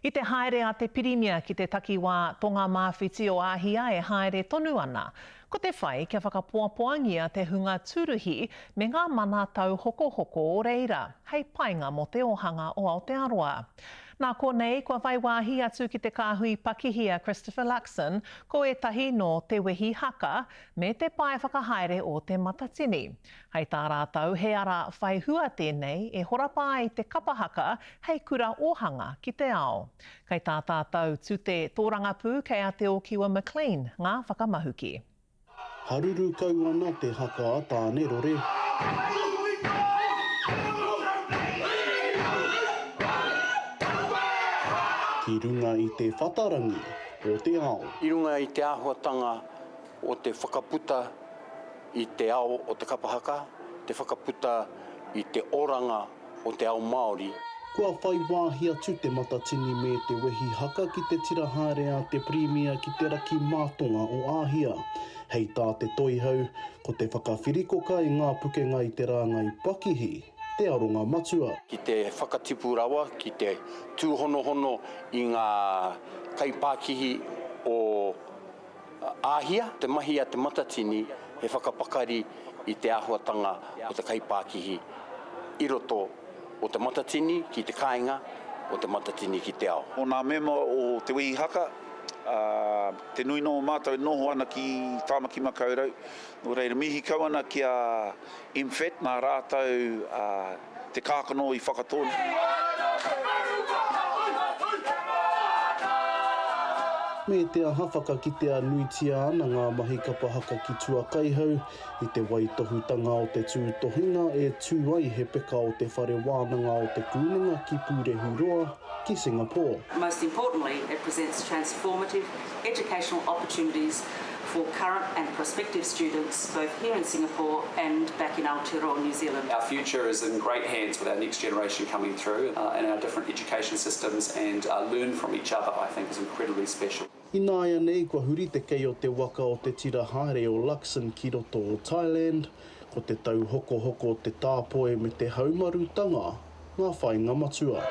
I te haere a te Pirimia ki te takiwā Tonga-mā-whiti o Āhia e haere tonu ana. Ko te whai kia whakapoapoangia te hunga tūruhi me ngā mana tauhokohoko o reira, hei painga mō te ōhanga o Aotearoa. Nā konei, kua whai wāhi atu ki te kāhui pakihi a Christopher Luxon, ko ētahi nō Te Wehi Haka me te pae whakahaere o Te Matatini. Hei tā rātou, he ara whai hua tēnei e horapa ai te kapa haka hei kura ōhanga ki te ao. Kei tā tātou tute tōrangapū kei a Te Ōkiwa McLean ngā whakamahuki. Haruru kau ana te haka a Tānerore. Ki runga i te whatarangi o te ao. I runga i te āhuatanga o te whakaputa i te ao o te kapa haka, te whakaputa i te oranga o te ao Māori. Kua whai wāhi atu Te Matatini me Te Wehi Haka ki te tira haere a te Pirimia ki te raki mātonga o Āhia. Hei tā te Toihau, ko te whakawhirikoka i ngā pukenga i te rāngai pakihi te aronga matua. Ki te whakatipu rawa, ki te tūhonohono i ngā kaipākihi o Āhia, te mahi a Te Matatini he whakapakari i te āhuatanga o te kaipākihi i roto o Te Matatini ki te kāinga, o Te Matatini ki te ao. O nā mema o Te Wehi Haka, ā, te nui nō mātou e noho ana ki Tāmaki Makaurau, nō reira mihi kau ana ki a MFAT nā rātou te kākano i whakatō. Me te aha whakakitea nuitia ana ngā mahi kapa haka ki Tuakaihau i te waitohutanga o te tūtohinga e tū ai he peka o te Whare Wānanga o Te Kūnenga ki Pūrehuroa, ki Singapore. Most importantly, it presents transformative educational opportunities for current and prospective students both here in Singapore and back in Aotearoa, New Zealand. Our future is in great hands with our next generation coming through in our different education systems and learn from each other I think is incredibly special. Ināianei kua huri te kei o te waka o te tira haere o Luxon ki roto o Thailand, ko te tauhokohoko, te tāpoi me te haumarutanga ngā whāinga matua.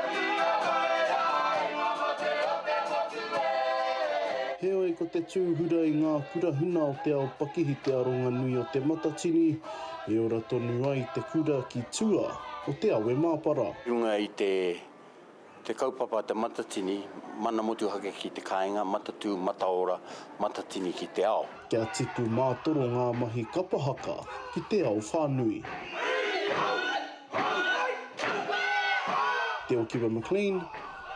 Heoi, ko te tūhura i ngā kura huna o te ao pakihi te aronga nui o Te Matatini, e ora tonu ai te kura ki tua o te awe māpara. I runga i te te kaupapa a Te Matatini, mana motuhake ki te kāinga, matatū, mataora, matatini ki te ao. Kia tipu mātoro ngā mahi kapa haka ki te ao whānui. Te Okiwa McLean,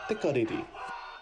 Te Karere.